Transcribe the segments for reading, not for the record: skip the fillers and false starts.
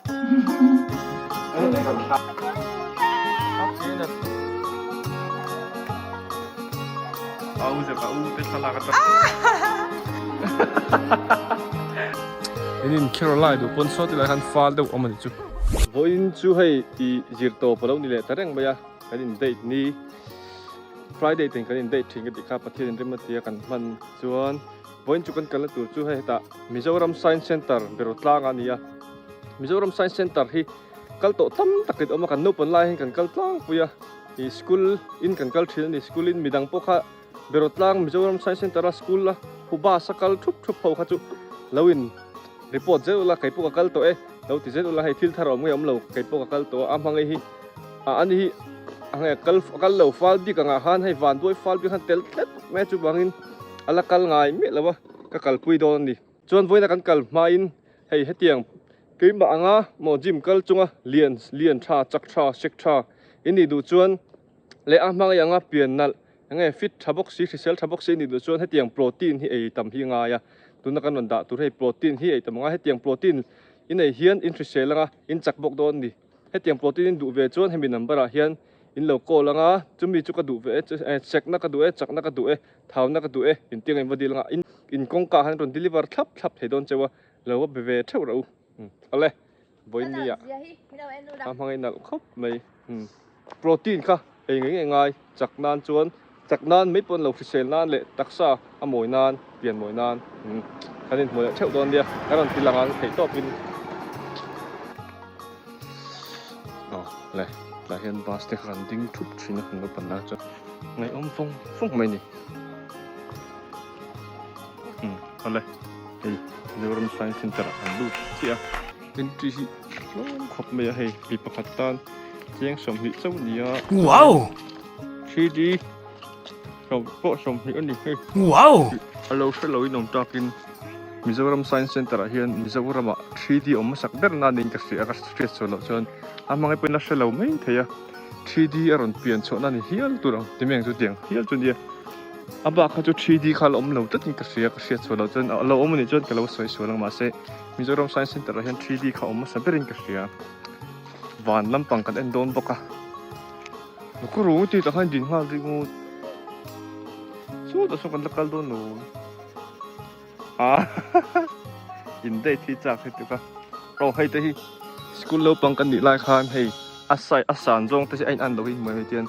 In in kher lai duh pawn saw tilai khan fal deuh awm a ni chu. Vawiin chu hei i zir tawp a lo ni leh ta reng mai a, kan in date ni Friday ten kan in date thin ka tih kha Pathian in rem a tia kan hman chuan vawiin chu kan kalna tur chu hei hetah Mizoram Science Centre Berawtlang a ni a, Mizoram Science Centre hi kal tawh tam tak in awm a, kan naupang lai hian kan kal tlangpui a, ih school in kan kal thin a ni, school in midang pawh kha Berawtlang Mizoram Science Centre a school a hu bus a kal thup thup ho kha chu lo in report zel ula kei pawh ka kal tawh e lo ti zel ula hei thil thar a awm nge awm lo kei pawh ka kal tawh a, a hmangaih hi ah ani hi a nge kal a kal lo fal bik angah khan hei vanduai fal bik khan tel tlat mai a chuvangin a la kal ngai miah lo a. Ka kalpui dawn a ni. Chuan vawiina kan kal hmain hei hetiang keimah anga maw gym kal chunga lian lian tha chak tha sek tha in nih duh chuan leh a hmangaih anga pian nalh enge fit tha bawk si hrisel tha bawk si in nih duh chuan hetiang protein hi ei tam hi a ngai a. Tuna kan rawn dah tur hei protein hi ei tam a ngai hetiang protein in ei hian in hrisel anga in chak bawk dawn a ni. Hetiang protein in duh ve chuan hemi number ah hian in lo call anga chumi chu ka duh ve e chekna ka duh e chakna ka duh e Thauna ka duh e, intiang in va dil anga in in kawngka ah hian rawn deliver thlap thlap thei dawn cheu a, lo va be ve theuh rawh u. Awle, vawiin ah a hmang in nalh khawp mai. Protein kha ei ngei ngei ngai, chak nan chuan chak nan mai pawh an lo hrisel nan leh taksa a mawi nan, pian mawi nan kan inhmu leh theuh dawn nia, ka rawn ti lang ang theih tawpin. Aw le, tlai hian bus te kha kan ding thup thin a, kan lo pan lai chuan. Ngaihawm fawng fawng mai ni. Umm awle hei Mizoram Science Centre ah kan lut chiah a entry hi tlawm khawp mai a hei mi pakhat tan cheng 20 chauh a ni a. Wow! 3D sawm pawh 20 a ni hei. Wow! A lo hre lo in awm takin Mizoram Science Centre ah hian Mizoram ah 3D awm hmasak ber na niin ka hria a ka hriat chhuah loh chuan a hmangaih pawhin a hre lo mai thei a. 3D a rawn pian chhuahna ni hial tur ang ti mai ang chu tiang hial chu nia a bak kha chu 3D kha la awm lo tlat in ka hria ka hriat chhuah loh chuan a lo awm anih chuan ka lo sawi sual ang mahse Mizoram Science Centre ah hian 3D kha awm hmasa berin ka hria van lampang kan en dawn bawk a ka ru ti tah khan din nghal rih ngut chutah sawn kan la kal dawn lo a in date hi chak hei tuk a aw hei te hi school naupang kan nih lai khan hei a sai a san zawng te hi a in an lo hi hmuh mai tian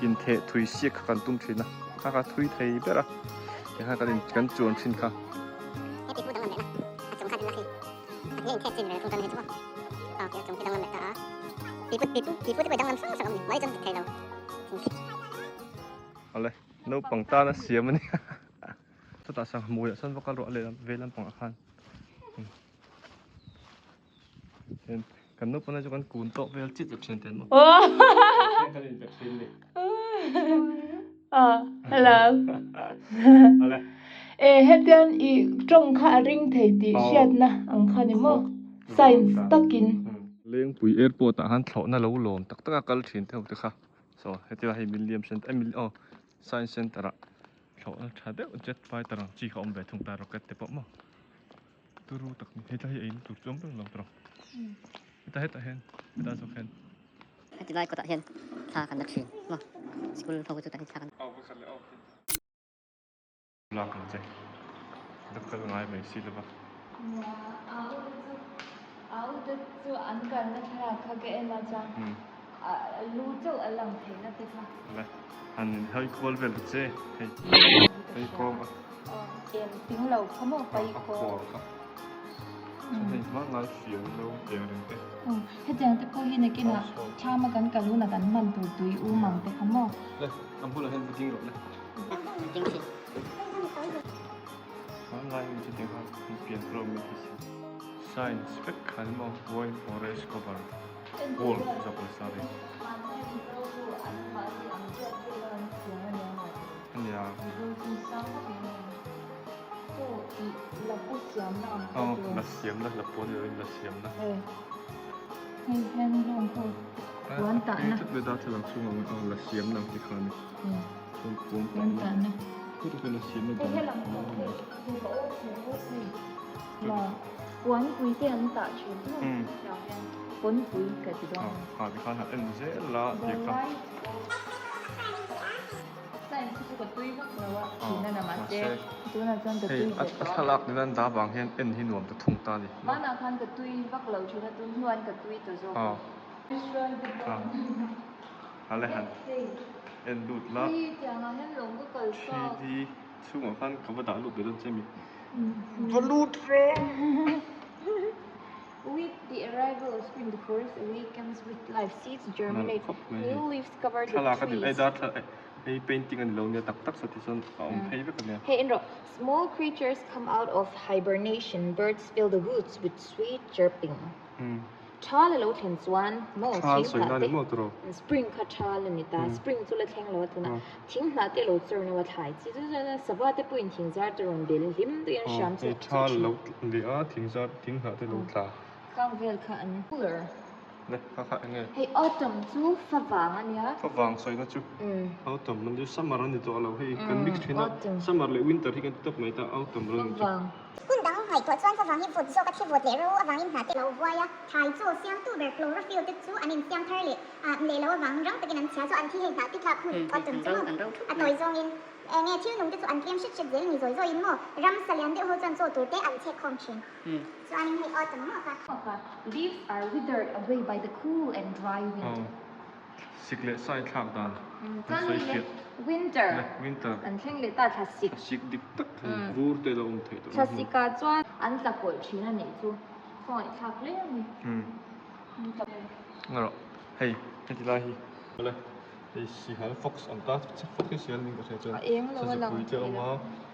intheh thui siak kha kan tum thin a kha kha thui thei ber a tikhan kan in kan chuan thin kha. Awle naupang tana siam a ni. Chutah sangha mawiah sawn va kal rawh a lehlam ve lampangah khan hian kan naupang te chu kan kun tawk vel chiah chiah thin te an awm kan in vek thin ni Hello E hetian i tawng kha a ring thei tih hriatna ang kha ni maw science takin. Lengpui airport ah khan thlawhna lo lawm tak tak a kal thin te ho te kha saw hetia hei Milliam center aw science center ah Thlawhna tha deuh jet fighter ang chi kha awm ve thung ta rocket te pawh maw turu tak ni heta hi ein tur chu awm reng lo tawh heta hetah hian hetah zawk hian heti lai kawtah hian thla kan la thin maw school ho chu tah hian thla kan lak ang che la kal ngai mai si lova. Au te chu an kalna thlalak kha ka en a chuan A lu chauh a lang theih na te kha. Le, han in hawi kual vel ta che hei. Pai kawm a. Aw, em ting lo kha maw pai kawm. A kual kha. Chuan hei hma ngai fian lo tiang reng te. Aw, hetiang te pawh hi nakinah thlam a kan kal hunah kan hman tur tui um ang te kha maw. Le, a bulah hian va ding rawh le. Ding thin. Hma ngai mi chu tiang khan pian pawh mi ti si. Science vek khan maw World Forest Cover. Gold zawk nasa ve. Ania. Aw la siam na la pawn ni lovin la siam na. Hei darthlalang chhungah awm aw la siam na ang chi kha a ni. Chuan puan tahna. Khutah khian la siam na dang a awm a. Puan pui te an tah thin. Pawnpui ka ti dawn. Kha tikhan han en zel a The tih kha. light Science hi chu ka tui vak lo a thin a na mahse tunah chuan ka Hei tui a ve tawh a. thlalak nena an dah vang hian en hi nuam ta thung ta a ni. Hmanah khan ka tui vak lo thin a tun hnuan ka tui ta zawk a. A le han en lut la. 3D chhungah khan ka va dah lut ve dawn che mi. Va lut rawh! With the arrival of spring the forest awakens with life seeds germinate Nalh khawp mai new hei. leaves cover the Thlalak a ni trees. ei darthla hei painting a ni lo nia tak tak saw ti chuan a awm phei vek a nia. Hei en rawh small creatures come out of hibernation birds fill the woods with sweet chirping. Thal a lo thlen chuan maw Thal thing sawi hnah na te ni maw tawh? Spring kha thal a ni ta spring chu la thleng lo a tuna thing hnah te lo chawr no a thlai chi chu chuan sava te pawhin thing zar te rawn bel hlim deuhin hriam Hei chu thal lo leh a thing zar thing hnah te lo tla. Khang vel kha an cooler. Le kha kha enge? Hei autumn chu favang a nia. Favang sawi na chu autumn an ni summer a ni tawh lo hei kan mix thin a summer leh winter hi kan ti tawp mai ta autumn rawn ni chu. Favang. Hun dang ngaihtuah chuan favang hi vawt zawk a thi vawt leh ro avangin hna te lo vuai a, thai chaw siamtu ber chlorophyll te chu an insiam thar leh leh lo avangin rang takin an chhia chu an thi hei hna ti tlak hun autumn chu maw a tawi zawngin enge thil nung te chu an tlem hret hret zel ni zawi zawiin maw ram sa lian deuh ho chuan chaw tur te an chhek khawm thin chuanin hei autumn maw kha. Leaves are withered away by the cool and dry wind. Sik leh sai thlak dan an sawi fiah. Winter. Winter. An thleng leh ta thlasik. Thlasik dik tak thei vur te lo awm theih tawh. Thlasik ah chuan an tla kawlh thin a nih chu khawngaih thlak hle a ni. Ngarawh hei heti lai hi awle hei sihal fox ang ta fox hi sihal niin ka hria chuan A eng lo a lang sazupui te a awm a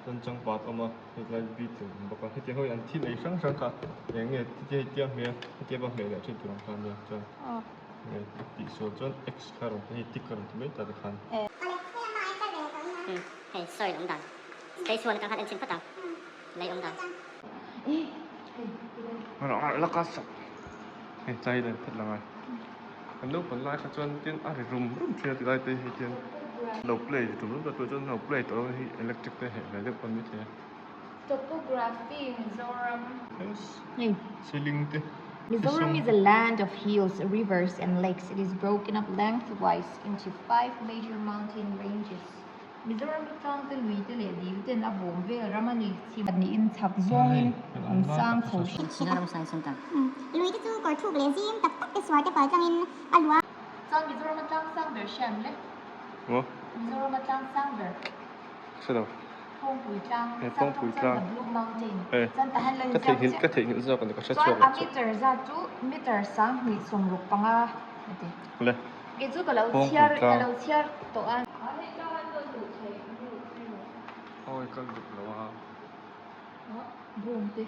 chuan changpat a awm a hetlai beetle a awm bawk a hetiang ho hi an thil ei hrang hrang kha eng nge hetia hmel hetia va hmeh leh thin tur ang kha ania chuan. Tih sual chuan X kha rawn ti hei tick a rawn ti mai ta te khan. Umm hei soil awm dan space one atang khan en chhin phawt ang lei awm dan. La ka sak hei chai len phet la ngai kan naupang lai kha chuan tin a ri rum rum thin a ti lai te hi hian lo play ri rum rum ta tur chuan lo play tawh lo hei electric te heh ve deuh pawn maithei a. Topography Mizoram. Yes. Hei. Ceiling te. Mizoram is a land of hills, rivers and lakes. It is broken up lengthwise into five major mountain ranges. Mizoram hi tlang te, lui te leh dil ten a bawm vel ram a ni. Chhim niin chhak zawngin an sang chho thin. China ram Science Center. Lui te chu kawr thuk leh zim tak tak te suar te pal tlangin a luah. Chuan Mizoram a tlang sang ber hriam le. Maw? Mizoram a tlang sang ber. Hre lo. Phawngpui tlang, He South Phawngpui Thong chuan tlang. The Blue Mountain. Eh, Chuan tahan la ka inziak theihnghilh chiah. ka theihnghilh zawk a ni ka hre Chuan chhuak a leh chu. meter zat chu meter 2505 a ti. Le. Kei chu ka lo Phawngpui chhiar ka tlang. lo chhiar tawh a. A hei tlang an rawn luh theih luh theih lo. Awi kal duh lo a. Ah, bawm te.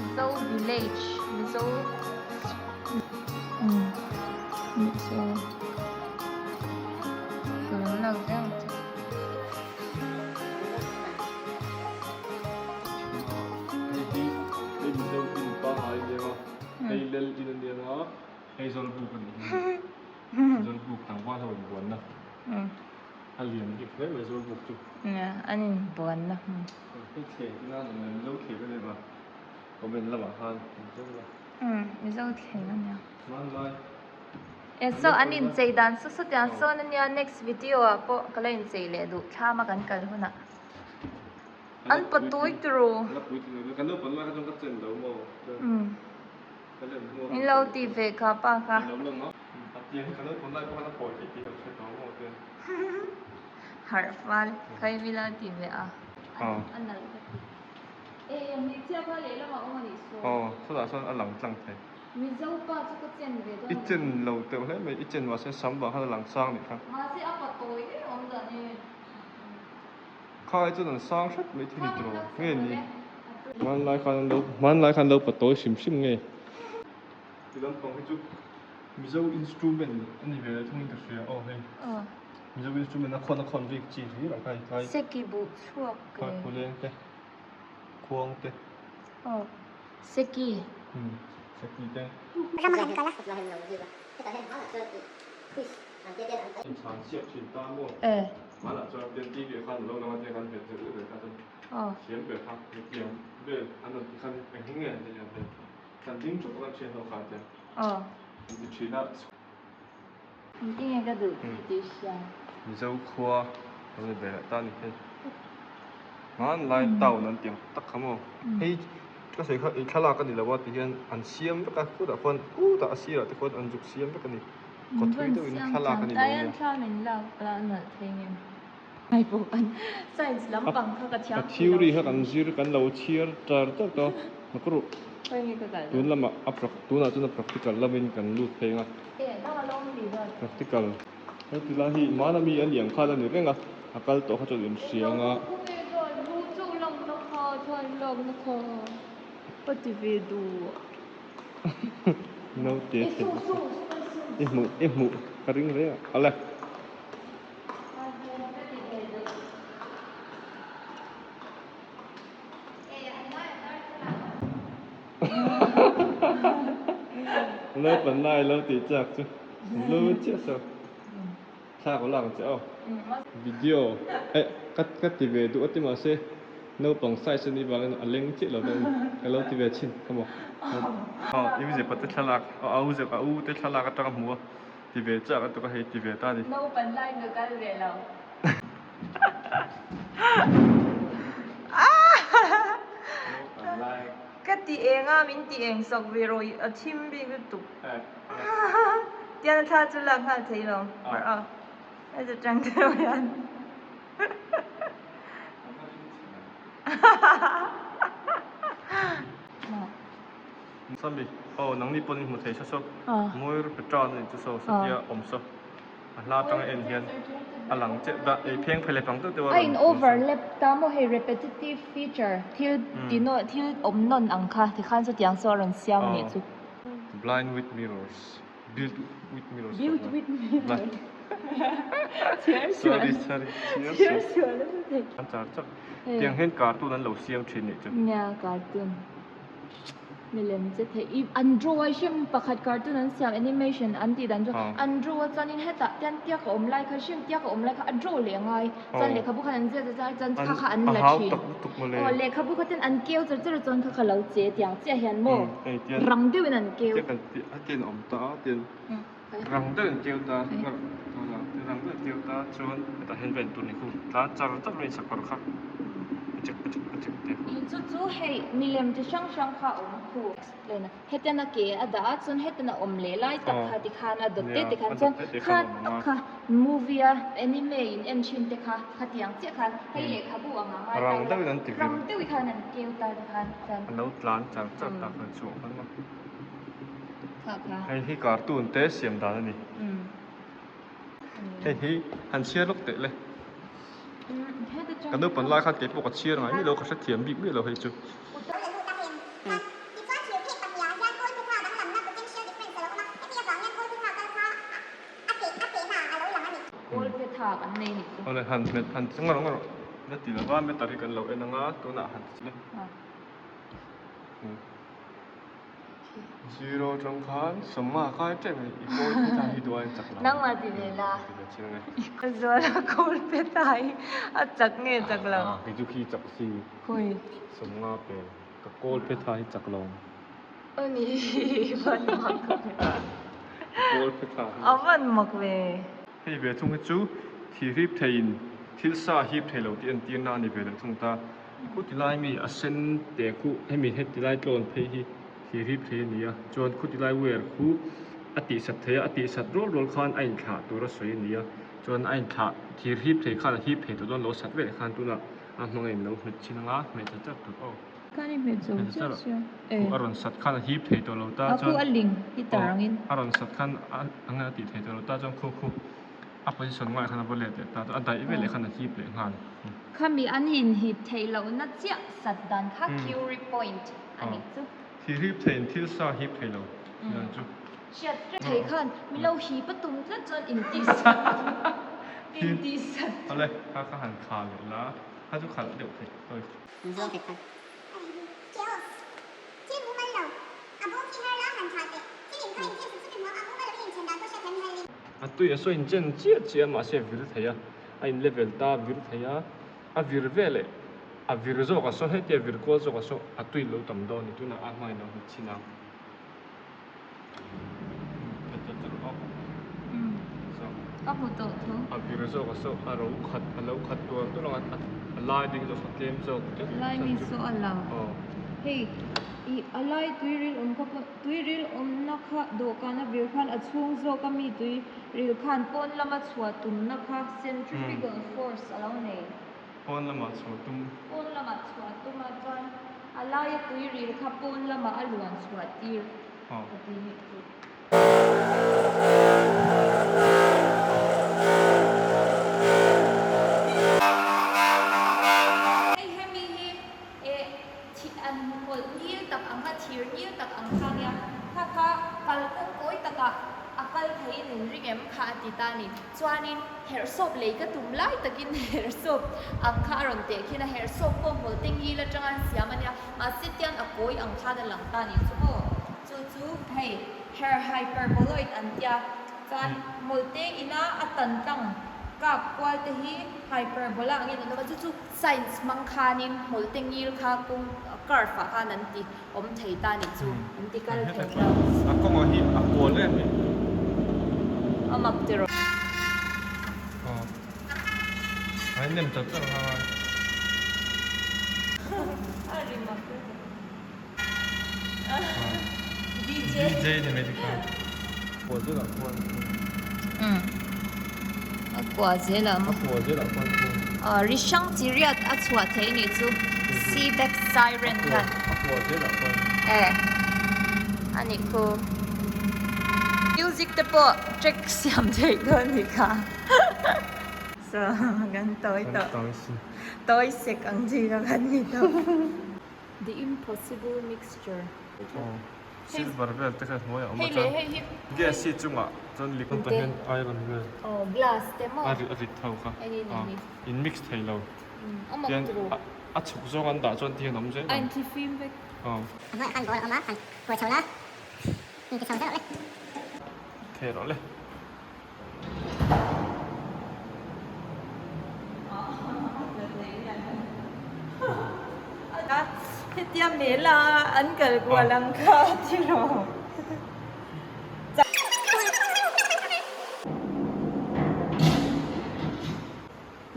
Mizo village Mizo umm Mizo ka lo lang zeuh ang che. Hei hi hei Mizo in pangngai a nia hei lel in a nia hei zawlbuk a nih hi zawlbuk tlangval ho inbuanna. A lian bik hle mai zawlbuk chu. Nia, an inbuanna hmun. Hei thleng ina lang leh Mizo thleng a ni ba. Comment lamah khan in zeu la. Umm, Mizo thleng a nia. Hmanlai. E saw an inchei dan saw sawtiang sawn a nia next video ah pawh ka la inchei leh duh thlam a kan kal hunah. An patawi turu. La pui turu. Kan naupang lai kha chuan ka chen lo maw. Umm. Ka len hnu a. In lo ti ve kha pa kha. In lo lang a. A tiang hi ka naupang lai pawh khan a pawi theih tih ka hre tawh maw te. Harh fal khaivila ti ve a. A nalh ka ti. E hmeichhia kha lehlamah awm a nih saw. Aw, sawtah sawn a lang tlang thei. Mizo pa chu ka chen ve dawn I a ni. chen lo teuh hle mai, i chen mahse sam vang khan a lang sang nih kha. Mahse a pa tawi em awm dan e. Kha hi chuan an sang hret mai thil tawh nge ni. Hmanlai khan an lo hmanlai khan an lo pa tawi hrim hrim nge. Ti lampang hi chu Mizo instrument a ni ve leh thungin ka hria aw hei. Mizo instrument a khawn a khawn bik chi hlir ang kha hei tlai. Seki buh chhuak ke. Kha phuleng te khuang te. Aw seki. Umm seki te. Rama han kal a. Inchhan chhiat thin ta maw? Hmanah chuan pian TV ah khan lo lang a tia kan hmet zeuh zeuh ve kha chuan thiam ber kha mithiam vel an rawn ti khan eng hi nge an ti hian hei kan ding thup a kan thian ho kha tia an ti thin a. Engtin nge ka duh tih tih hria. Mizo khua lo ni ve leh ta ni hei. Hmanlai town an tih ang tak kha maw? Hei ka sawi kha i thlalak a ni lo a ti hian an siam vek a khutah khuan khutah a sirah te khuan an zuk siam vek a ni. Kawthui deuhin thlalak a ni lo nia. A theory kha kan zir kan lo chhiar char char tawh a ka ruh tun lamah a tunah chuan a practical lamin kan lut phei ang a practical heti lai hi hmana mi a ni ang khan a ni reng a a kal tawh kha chuan inhria ang a. Naute thei i hmuh i hmuh ka ring reng a ale. Naupang lai lo tih chak chu lu chiah saw thla ko lak ang che aw. Video eh ka ka ti ve duh a ti mahse naupang size a nih vangin a leng chiah lo deuh a ni ka lo ti ve chhin kha maw. Aw i zep a te thlalak a u zep a u te thlalak atanga hmu a. Ti ve chak a tuk a hei ti ve ta a ni. Naupan lai ka kal ve lo. Naupan lai. Ka ti eng a min ti eng sak ve rawh i a thim bik lutuk. Tian a thla chu lak nghal thei lo. A heta tang deuh hian. Sami, aw nangni pawhin hmu thei saw saw, Moir Petra a ni chu saw satia awm saw, a hla atanga en hian a lang chiah dah ei pheng phei leh pang deuh deuh a A in overlap ta maw hei repetitive feature thil ti nawn thil awm nawn ang kha tikhan chutiang saw a rawn siam a nih chu. Blind with mirrors, built with mirrors Built with mirrors Sorry sorry chhiar sual an char char tiang hian cartoon an lo siam thin nih chu. Nia cartoon. Milem che thei i an draw a hrim pakhat cartoon an siam animation an tih dan chu an draw a chuanin hetah tian tiak a awm lai kha hrim tiak a awm lai kha a draw leh a ngai chuan lehkhabu khan an ziak zat chuan kha kha an la thin aw lehkhabu kha ten an keu char char a chuan kha kha lo che tiang chiah hian maw rang deuhin an keu rang deuhin keu ta rang deuhin keu ta chuan hetah hian va intur ni khu tlan char char mai sakawr kha pachek pachek pachek te in chu chu hei milem chi hrang hrang kha a awm khu explain a hetian a ke a dah a chuan hetian a awm leh lai tak kha tikhan a dawt te tikhan chuan kha tak kha movie a anime in en thin te kha khatiang chiah khan hei lehkhabu ang a ngai rang deuhin an ti rang deuhin khan an keu ta tikhan chuan a lo tlan char char tak khan chhuah khan maw. Hei hi cartoon te siam dan a ni. Hei hi han chhiar lawk teh le. Ka naupang lai khan keipawh ka chhiar ngai miah lo ka hrethiam bik miah lo hei chu. Awle han hmet han ti ngarawh ngarawh la ti lova meter hi kan lo en anga tunah han ti chhin a. Zero atang khan sawmnga kai tep mai i kawl phe ta hi duai chak lo. Nangmah ti ve la. Zuala kawl phe ta hi a chak nge chak lo. Ah kei chu khi chak si. Khawi. Sawmnga pe ka kawl phe tha hi chak lo. Ani van mak ve. Ka kawl phe tha hi. A van mak ve. Hei ve thung hi chu thirhip theiin thil sa hip thei lo tih entirna a ni ve leh thung ta. Khuti lai mi a sen te khu hemi heti lai tlawn phei hi thirhip thei a ni a, chuan khuti lai wire khu a tihsat thei a, a tihsat rual rual khan a inthlah tur a sawi a ni a, chuan a inthlah thirhip thei khan a hip thei tawh dawn lo sat velah khan tunah. A hmanga in lo hmet chin anga hmeh ta char tur aw. Khan i hmet zo chiah sia. Khu a rawn sat khan a hip thei tawh lo ta chuan. A khu a ling hi tar angin. A rawn sat khan a anga a tih thei tawh lo ta chuan khu khu a position ngaiah khan a va let leh ta chuan a daih veleh khan a hip leh nghal. Khami an inhip theih lohna chiah sat dan kha Curie point a nih chu. Thil hip theiin thil sa hip thei lo dan chu. Hriat reng thei khan min lo hip a tum tlat chuan intih sat intih sat. Awle kha kha han khal leh la kha chu khalh deuh thei tawi. Min zawng thei khan. Chaos thil mumal lo a bawm khi har la han thah teh thil in kha in chen sup sup in hmuam a mumal lovin in chen dan pawh hriat thiam i har lin. A tui a saw in chen chiah chiah a mahse a vir thei a a in level ta a vir thei a a vir veleh a vir zawk a saw hetia vir kual zawk a saw a tui lo tam dawn a ni tunah a hmangin lo hmu chhin ang. Ka hmu tawh thu. A vir zawk a saw a ro khat a lo khat tual tual ang a a lai ding zawk a tlem zawk tlat Lai mi saw a lang. Hei ih a lai tuiril awm kha pawh tuiril awmna kha dawhkan a vir khan a chhung zawk a mi tuiril khan pawn lama chhuah tumna kha centrifugal force a lo nei. Pawn lamah chhuah tum. Pawn lamah chhuah tum a chuan a laia tuiril kha pawn lamah a luan chhuah tir a ti nih chu. Hei hemi hi eh thi an hmawlh ngil tak ang kha thir ngil tak ang kha nia kha kha kalkawng kawi takah a kal theiin in ring em kha a ti ta a ni. Chuanin herhsawp lei ka tum lai takin herhsawp ang kha a rawn teh khin a, herhsawp pawh hmawlh te ngil atanga an siam a nia, mahse tiang a kawi ang khan a lang ta a nih chu maw? Chu chu hei her hyperboloid an tia, chuan hmawlh te ina a tan tlang kap kual te hi hyperbola angin an awm a, chu chu science hmang khanin hmawlh te ngil kha kawng curve ah khan an ti awm thei ta nih chu an ti kal thei ta. A kawngah hi a kual em hi. A mak ti rawh. Aw. A in nem chat chat ang a. A ri mak ti rawh. DJ. DJ ni mai dik a. Kual zel ah khuan. Umm. A kual zel ah maw. A kual zel ah khuan. Aw ri hrang chi riat a chhuah thei nih chu Seaback siren khan. A kual zel ah khuan. E a nih khu. Music te pawh track siam theih dawn nih kha. So kan tawi tawh. Kan tawi si. Tawi sek ang chi kha kan ni tawh. The impossible mixture. Aw silver vel te kha hnuaiah awm a chuan gas hi chungah chuan liquid ah hian iron vel aw glass te maw a rit tho kha in mix thei lo tian a chhuk zawng an dah chuan ti hian a awm zel a inthli vek aw a hnuaiah khan ball a awm a han kuai chho la in ti chho zel rawh le thei rawh le. Hetia mela an kal kual ang kha ti rawh.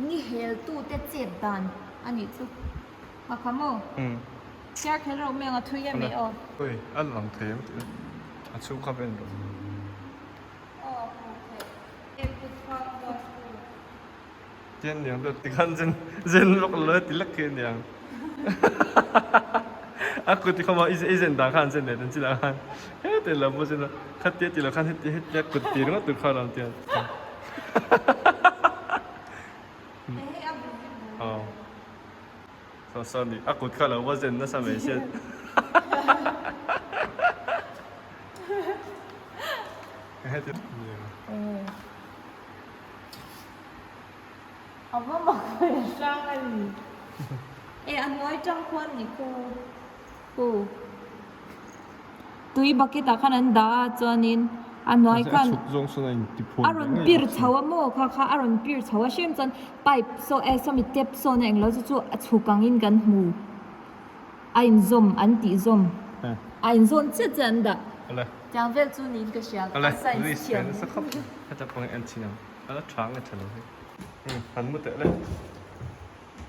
Ni hel tu te chet dan a nih chu. A kha maw? Chhiar kher rawh mai ang a thui em e aw. Oi a lang thei em tih a chhung kha ven rawh. Tian niang deuh tikhan zen zen lawk lo ti lek khi aniang a kut ti khawma i zen dan khan zen leh dan chilah khan heti lo pawh zen a khatia ti lo khan heti hetia kut ti ringawt tur kha lo tian aw saw saw ni a kut kha lo va zen nasa mai sia. A va mak ve hrang a ni. E a hnuai tang khuan ni khu. Khu. Tui bucket ah khan an dah a chuanin a hnuai khan a rawn pir chho a maw kha kha a rawn pir chho a hrem chuan pipe saw e sawmi tap sawn a englo chu chu a chhuk angin kan hmu. A inzawm an tih zawm. A inzawn chiah chiah an dah. Tiang vel chu niin ka hria. Ka science thiam. Heta pawh hi en chhin ang. A la tha nge tha lo hi. Han mu teh le.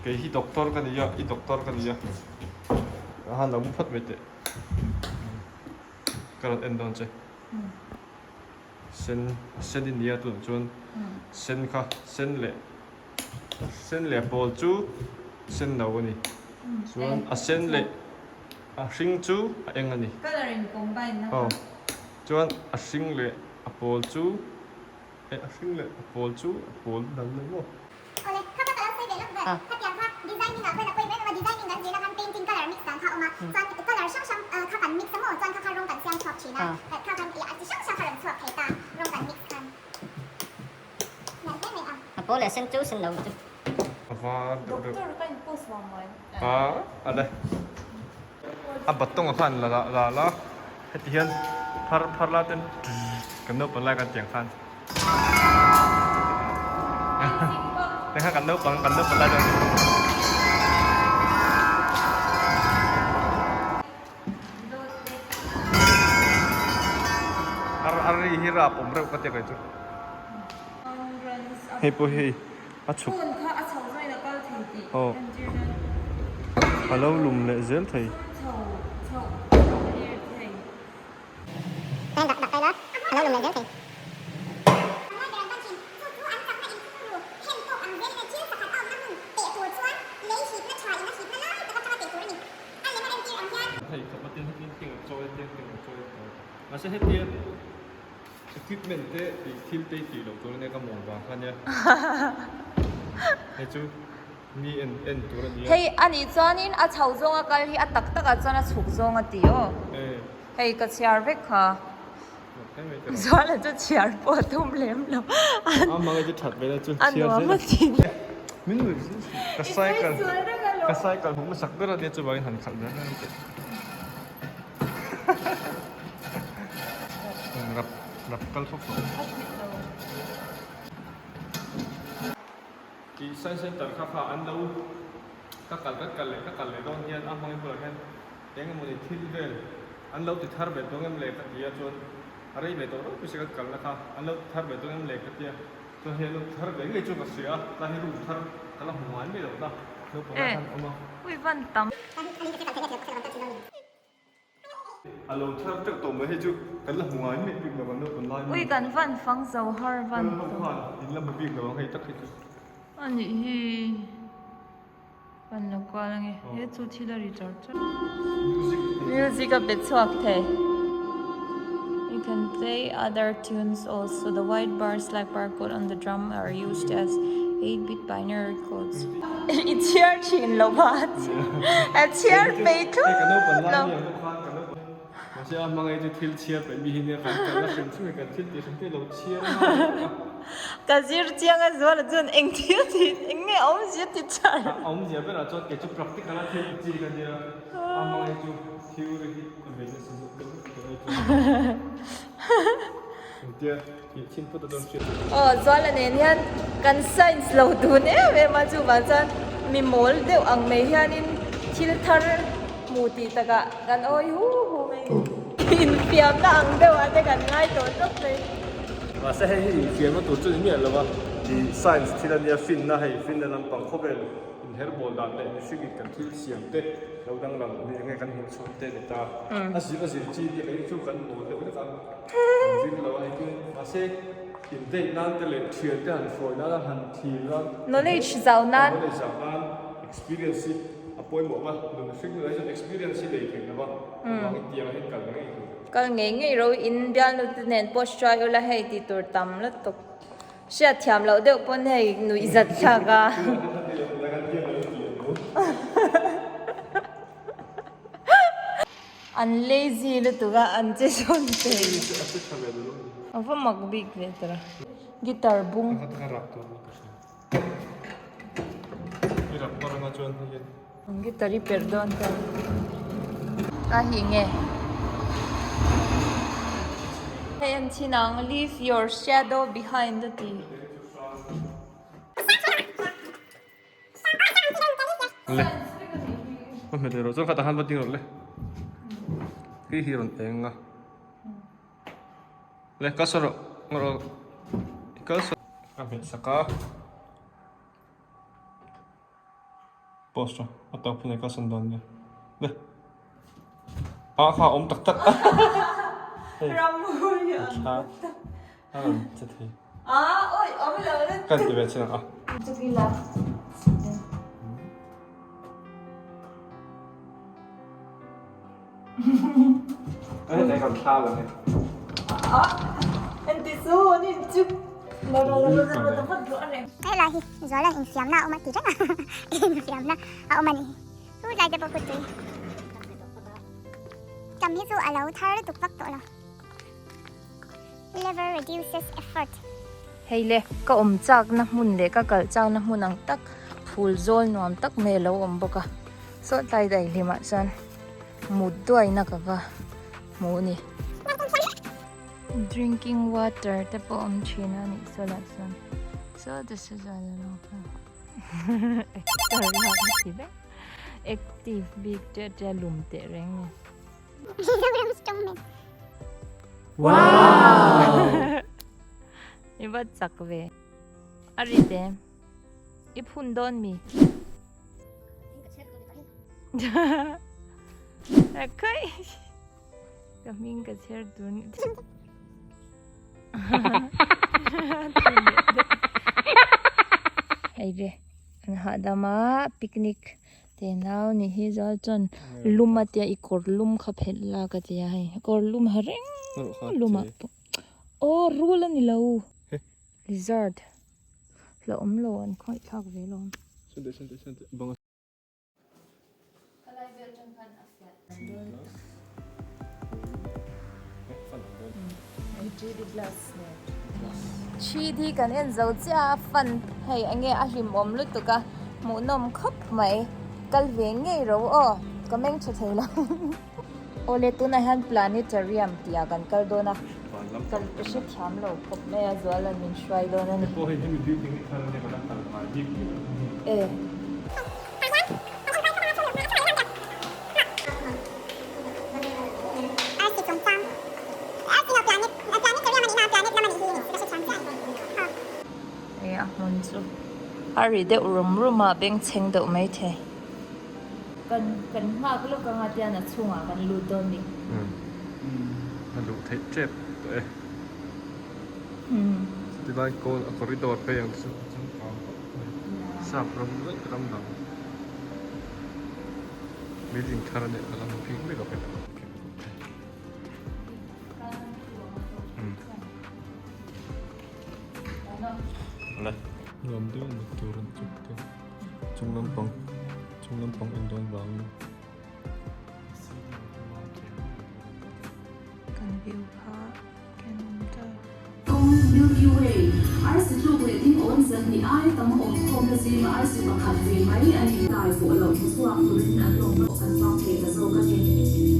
Kei hi doctor ka ni a, i doctor ka ni a. A han lo mu phawt mai teh. Ka rawn en dawn che. Sen, sen i nia tunah chuan sen kha, sen leh sen leh pawl chu. Sen lo a ni. Chuan a sen leh a hring chu a eng a ni. Colour in combine na kha. Chuan a hring leh a pawl chu eh a hring leh a pawl chu a pawl dal lo maw? Awle, kha kha ka lo sawi ve lawk vel. Khatiang kha designing ah khan a pawi ber a, designing kan zirna khan painting colour mix dan kha a awm a, chuan colour hrang hrang kha kan mix a maw, chuan kha kha rawng kan siam chhuak thin a, kha khan ih a chi hrang hrang kha rawn chhuak thei ta, rawng kan mix khan. Nalh hle mai a. A pawl leh sen chu sen lo chu. A var deuh deuh. Doctor ka in post vang mai. A a le. A batawng ah khan la la la heti hian phar phar la ten kan naupang lai kan tiang khan tiang khan kan naupang kan naupang lai chuan ar ar ri hi rap awm reuh ka tia kei chu hei pawh hi a chhuk aw a lo lum leh zel thei. Hei khawp a tin hetin thing an chawi a tiang thing an chawi a mahse hetia equipment te tih thil te tih loh tur ania ka mawl vang kha ania hei chu mi en en tur ania. Hei anih chuanin a chho zawnga kal hi a tak takah chuan a chhuk zawng a ti aw. Hei ka chhiar vek kha. Zuala chu chhiar pawh a tum lem lo. A hmangaih chu that vela chu chhiar zel a. Min nuih ka cycle ka cycle hmuh hmasak ber ania chuvangin han khalh ber ania. Rap rap kal fawk tawh. Tih science center kha kha an lo ka kal ka kal leh ka kal leh dawn hian a hmangaih bulah hian Eng emawni thil vel an lo ti thar ve dawn em le ka ti a, chuan a rei ve tawh ropui se ka kalna kha an lo ti thar ve dawn em le ka ti a, chuan hei an lo ti thar ve ngei chu ka hria a, tlai hi room thar ka la hmu ngai mai lo ta, naupang lai khan awm a. Ui van tam. A lo thar teuh tawh mai hei chu kan la hmu ngai miah bik lo ang naupang lai Ui kan van fang zo har van tam. Kan khan in la hmu bik lo ang hei tak hi chu. A nih hi. Kan lo kual ange he chu thil a ri char char. Music a pe chhuak thei. You can play other tunes also. The white bars like barcode on the drum are used as 8-bit binary codes. I chhiar thin lo va a chhiar pei thlawt lo. Mahse a hmangaih chu thil chhiar peih mi hi nia kan kalna hrim hrim hi kan thil tih hrim te lo chhiar nghal a. Ka zir chiang a zual ah chuan eng thil tih eng nge awmzia ti char. A awmzia berah chuan kei chu practical a thil ti chi ka nia a hmangaih chu theory hi ka ve nasa zawk deuh vek tawh e chuan engtia tih chhin phawt a dawn hriat. Aw Zuala nen hian kan science lo dun em em a chuvang chuan mi mawl deuh ang mai hianin thil thar Hmu tih takah kan awi hu hu mai ni. Infiamna ang deuhah te kan ngai tawh tawp mai. Mahse hei hi infiamna tur chu ni miah lo a, ih science thil a nia finna hei finna lampang khawvel inher bawl dan leh mihring in kan thil siam te lo danglam ni enge kan hmuh chhuah te a ni ta. A zir a zir chi nia kei chu kan mawl deuh vek a, kan zir lo a hei chu mahse in date nan te leh thian te han hruai nan a han thlir nan Knowledge zau nan. Knowledge zau nan experience hi A pawimawh a, nun hring lai chuan experience hi nei thei lova, chuvangin tiang hian kal ngei tur. Kal ngei ngei ro in bialnu te nen pawh hruai ula hei tih tur tam lutuk. Hriat thiam loh deuh pawn hei nuih zat thlak a. An lazy lutuk a, an che sawn thei. A va mak bik ve tawh a. Guitar bung. Ang guitar i perh dawn ta. A hi nge. Hei an chhin ang leave your shadow behind a ti. Le. Ka hmet rawh chuan khatah khan va ding rawh le. Khi hi rawn eng a. Le kal sawn rawh rawh kal sawn ka hmet sak a post a a tawp hunah kal sawn dawn nia le a kha a awm tak tak a a rawn che thei kan ti ve chin ang a. Hei kan thla lang e. Anti su an in chu. Helai hi Zualan infiamna a awm a ti reng a, infiamna a awm a ni. Chu tlai te pawh kutui tam hi chu a lo thar lutuk vak tawh lo. Lever reduces effort. Hei le, ka awm chakna hmun leh ka kalh chakna hmun ang tak phul zawl nuam tak mai a lo awm bawk a. Saw tlai daihlimah chuan mut duaina ka va hmu a ni. Drinking water te pawh awm thin a nih saw lah chuan saw te saw zal a lo kal actor lak a ti vek active bik tia tia lum teh reng ni. Mizoram strongman. Wow! I va chak ve. A ri te. I phun dawn mi. Kai. Ka hming ka chher tur ni. Hei ve. An hahdam a picnic Tenau ni hi zal chuan lum a tia i kawr lum kha phelh la ka tia hei kawr lum ha reng lum ah pawh aw rul a ni lo lizard la awm lo an khawngaih thlak ve lo Three D kan en zo chiah a fun hei enge a hlimawm lutuk a hmuhnawm khawp mai kal ve ngei ro aw ka meng tha thei lo awle tunah hian planetarium tih ah kan kal dawn a kan ka hrethiam lo khawp mai a Zuala'n min hruai dawn a ni. E. Hei a hmun chu a ri deuh rum rum a bengchheng deuh maithei kan kan nghak lawk anga tian a chhungah kan lut dawn ni. A luh theih tep tawh e. Tilai kawl a corridor phei ang chu a changkang khawp mai. Sap ram daih ram dang. Building thar a nih ka la hmu bik mai lo e. Nuam deuh mai tur an chuk te chung lampang chung lampang en dawn vangin. Kan view kha kan awm ta. Kawng, Milky Way, arsi tluk leh ding awn zahnih ai tam awm khawmna zinga arsi pakhat ve mai a ni. Tai pawh loh hmuchhuak turin an lawm pawh kan fang thei ta zawk a ni.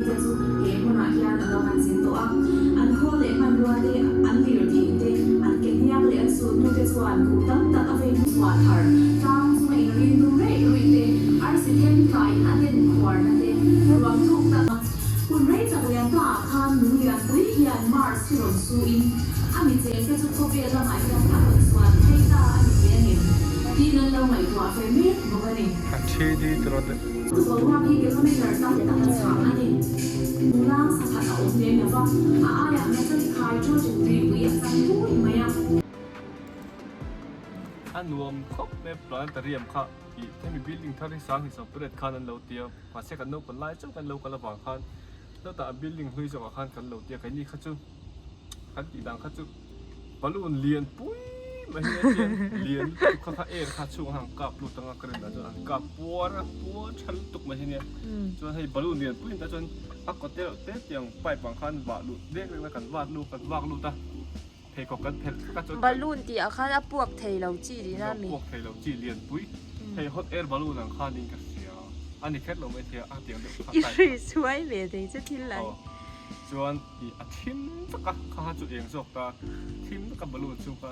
Te chu he hmunah hian a lo han zin tawh a, an khawl leh hmanrua te, an lirthei te, an ke hniak leh an sulhnu te chuan kum tam tak a vei hmuchhuah thar tlang chunga inrin dum reih ruih te, arsi them tlaiin a den khuarna te, ruang thuk tak a. Hun rei tak lian ta ah khan lung lianpui hian Mars hi rawn su in a mi cheng te chu khawvel lamah hian a rawn suan phei ta a ni thei angem tiin an lo ngaihtuah ve mek bawk a ni. A 3D tiraw te. Chu boruak hi kilometer tam tak a chhah a ni. Nunglang sakhat a awm lem lova, a aiah metallic hydrogen tuipui a chang pui mai a. A nuam khawp mai planetarium kha ih hemi building thar hi sang hi sawmpariat khan an lo tia. Mahse kan naupang lai chauh kan lo kal avang khan chutah a building hlui zawkah khan kan lo tia keini kha chu kan tih dan kha chu balloon lian pui mai hi a tiang lian lutuk kha kha air kha chhungah han kap lut anga ka rin ah chuan an kap puar a puar tha lutuk mai hi nia chuan hei balloon lian pui ta chuan a kaw te reuh te tiang pipe ang khan vah luh dek dek na kan vak lut kan vak lut a pheikhawk kan phelh thlak a chuan Balloon tih ah khan a puak thei lo chi tihna a mi? Puak thei lo chi lian pui hei hot air balloon ang khan in ka hria a ni kher lo mai thei a a tiang deuh kha I hri suai ve thei che thil lai. Aw chuan i a thim vek a kha kha chu eng zawk ta thim vek a balloon chu kha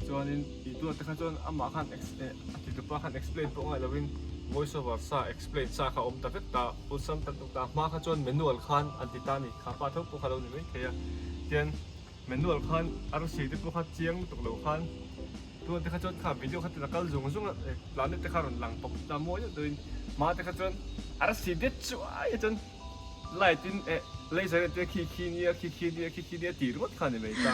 chuanin i tuat te kha chuan amah khan a ti tupa khan explain pawh ngaih lovin voice over sa explain sa kha awm ta vek ta awlsam tak tak ta hma kha chuan manual khan an ti ta a ni kha pa tho pawh kha lo ni mai thei a tian Manual khan arsi te pawh kha chiang lutuk lo khan tuan te kha chuan kha video kha tina kal zung zung a planet te kha rawn lang pawp ta mawi deuh deuhin hma te kha chuan arsi det chuai a chuan light in eh laser in te khi khi nia khi khi nia khi khi nia tih ringawt kha ni mai ta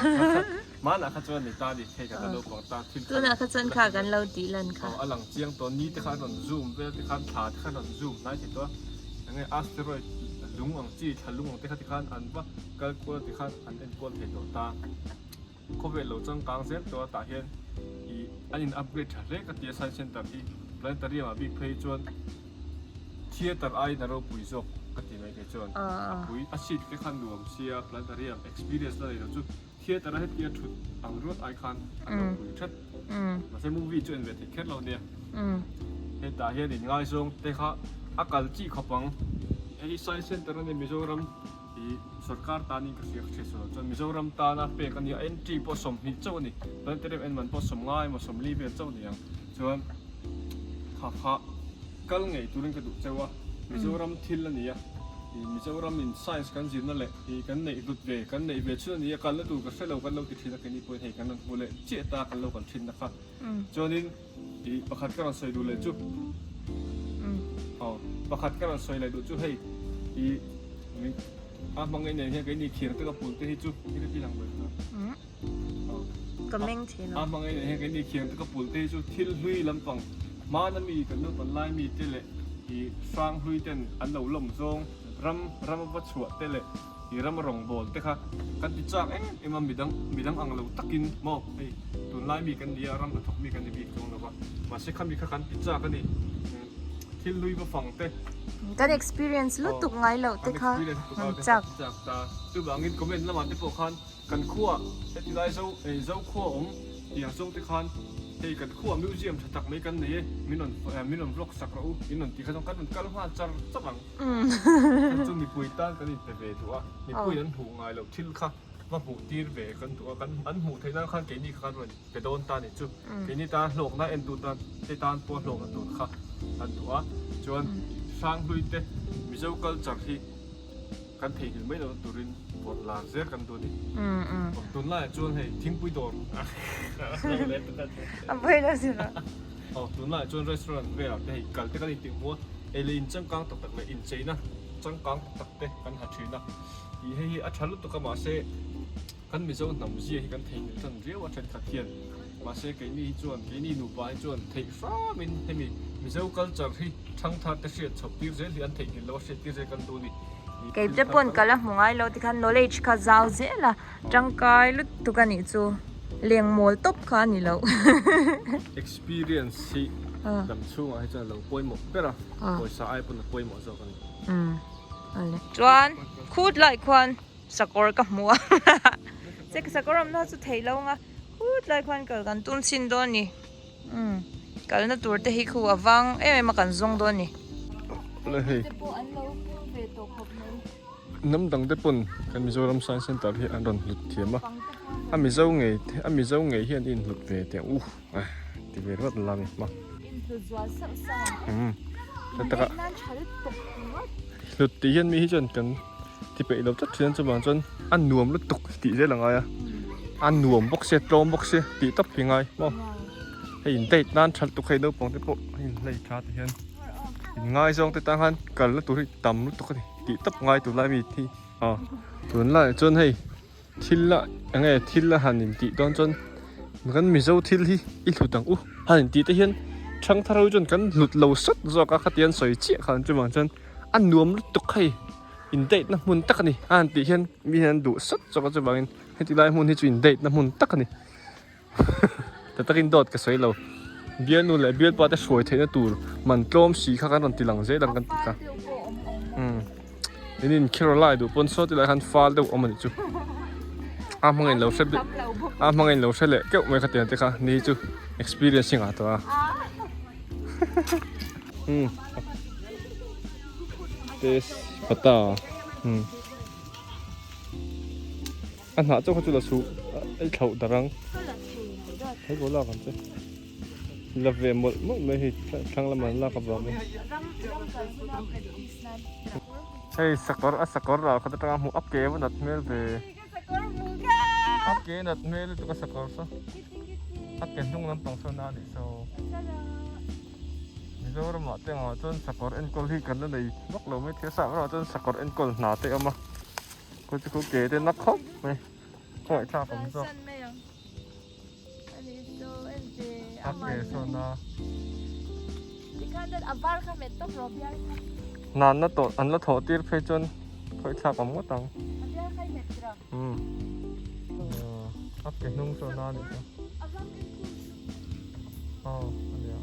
hmanah kha chuan ni ta ni hei kan lo pang ta thil tunah kha chuan kha kan lo tih lan kha aw a lang chiang tawh ni te kha an rawn zoom vel te khan thla te kha an rawn zoom hnai thei tawh a enge asteroid. lung ang chi thla lung ang te kha tikhan an va kal kual a tikhan an enkual thei tawh ta. Khawvel lo changkang zel tawh a tah hian ih an in upgrade tha hle ka ti a science center hi planetarium ah bik phei chuan theatre aiin a ropui zawk ka ti mai kei chuan a pui a seat te kha nuam sia planetarium experience la nei lo chu theatre a hetia thut ang ruat ai khan a ropui that mahse movie chu en ve theih kher lo nia hetah hian in ngaizawng te kha a kal chi khawp ang hei science center a ni Mizoram. Hi sorkar tanin ka hria ka hria sawi chuan Mizoram tana pek a nia entry pawh 20 chauh a ni planetarium en man pawh 50 emaw 40 vel chauh a ni ang chuan kha kha kal ngei turin ka duh cheu a Mizoram thil a ni a ih Mizoram in science kan zirna leh ih kan neih hlut ve kan neih ve chhun a ni a kalna tur ka hrelo kan lo ti thin a keini pawhin hei kan rawn hmu leh chiah ta kan lo kal thin na kha chuanin ih pakhat ka rawn sawi duh leh chu aw pakhat ka rawn sawi leh duh chu hei ih a hmang en hian keini khiang te ka pul te hi chu i ti lang ber ka meng thin a hmang en hian keini khiang te ka pul te hi chu thil hlui lampang hmana mi kan naupan lai mi te leh ih hrang hlui ten an lo lawm zawng ram ram va chhuah te leh I ram rawngbawl te kha kan ti chak em em a, midang midang ang lo takin maw hei tunlai mi kan ni a, ram hnathawk mi kan ni bik chuang lo va, mahse khami kha kan ti chak a ni, thil hlui va fang te. Kan experience lutuk ngai loh te kha kan chak. Chak ta, chuvangin comment lamah te pawh khan kan khua heti lai zo zo khua awm tiang zawng te khan hei kan khua museum tha tak mai kan nei e, min rawn min rawn vlog sak rawh u in rawn tih kha chuan kan rawn kal nghal char char ang. Kan chu mipui tan kan inpe ve duh a, mipui an hmuh ngai loh thil kha va hmuh tir ve kan duh a, kan an hmuh theih nan khan keini kha kan rawn pe dawn ta nih chu, keini tan hlawkna entu tan te tan pawh hlawkna tur kha kan duh a, chuan Hranghlui te Mizo culture hi kan theihnghilh mai lohna turin vawrh lar zel kan duh a ni. Tunlaiah chuan hei thingpui dawr Aw tunlaiah chuan restaurant velah te hei kal te kan intih hmu a, ei leh in changkang tak tak leh incheina changkang tak tak te kan ha thin a, ih hei hi a tha lutuk a mahse kan Mizo hnam zia hi kan theihnghilh tan viau a thenkhat hian mahse keini hi chuan keini nupa hi chuan theih hramin hemi Mizo culture hi thangthar te hriat chhoh tir zel hi an theihnghilh lo a hriat tir zel kan duh a ni. Kei te pawn ka la hmu ngai lo tikhan knowledge kha zau zel a. Tangkai lutuk a nih chu lengmawl tawp kha a ni lo. Experience hi dam chhungah hi chuan a lo pawimawh ber a, pawisa ai pawn a pawimawh zawk a ni. Chuan khut lai khuan sakawr ka hmu a, che sakawr awmna chu theih lo ang a, khut lai khuan kal kan tum chhin dawn a ni. Kalna tur te hi khu a vang em em a kan zawng dawn a ni. Hnam dang te pawn kan Mizoram Science Centre hi an rawn hlut thiam a, a Mizo ngei a Mizo ngei hian in hlut ve teh u a ti ve rawt la mi hma. Umm heta taka hlut tih hian mi hi chuan kan ti peih lo tlat thin a chuvang chuan a nuam lutuk tih zel a ngai a, a nuam bawk sia tlawm bawk sia tih tawp hi ngai maw hei in date nan tha lutuk hei naupang te pawh a inhlei tha ti hian inngaizawng te tan khan kalna tur hi tam lutuk a ni. Tih tawp ngai tur lai mi hi aw tunlaiah chuan hei thil a eng nge thil a han intih dawn chuan kan mizo thil hi i hlut ang u han intih te hian thangthar ho chuan kan hlut lo sawt zawk a khatiang sawi chiah khan chuvang chuan a nuam lutuk hei in date na hmun tak a ni a han tih hian mi hian an duh sawt zawk a chuvangin heti lai hmun hi chu in date na hmun tak a ni. Ta takin dawt ka sawi lo. Bialnu leh bialpa te hruai theihna tur man tlawm si kha kan rawn ti lang zel ang kan ti kha. Umm. In in khero lai duh pawn saw tilai khan fal deuh awm a nih chu. A hmang in lo hre a hmang in lo hre leh keuh mai kha tiang te kha ni chu experience hi ngah tawh a. Umm. Test pata. Umm. A hnah chauh kha chu la suh ei thlauh darh ang. Hei pawh lak ang che. La ve mawlh mawlh mai hei thlang lamah an lak avangin. Hei sakawr a sakawr ral khat atanga hmuh a ke va nat hmel ve. A ke nat hmel lutuk a sakawr saw. A ke hnung lampang saw na anih saw. Mizoramah te angah chuan sakawr enkawl hi kan la nei vak lo mai thei a, sap ramah chuan sakawr enkawl hna te a awm a. Khu chu khu ke te na khawp mai khawi thlak awm zawk a ke sawn a nan na tawh an la thawh tir phei chuan. Khawih thlak awm ngawt ang. Umm. A ke hnung sawn a nih chu. Aw a nia.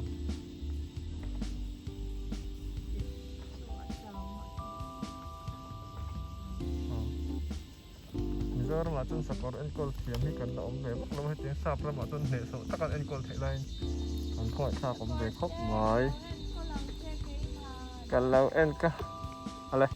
Mizoramah chuan sakawr enkawl thiam hi kan la awm ve vak lo a, hetiang sap ramah chuan hnehsawh tak an enkawl theih laiin an khawngaihthlak awm ve khawp mai. Ka lo en ka. Ale.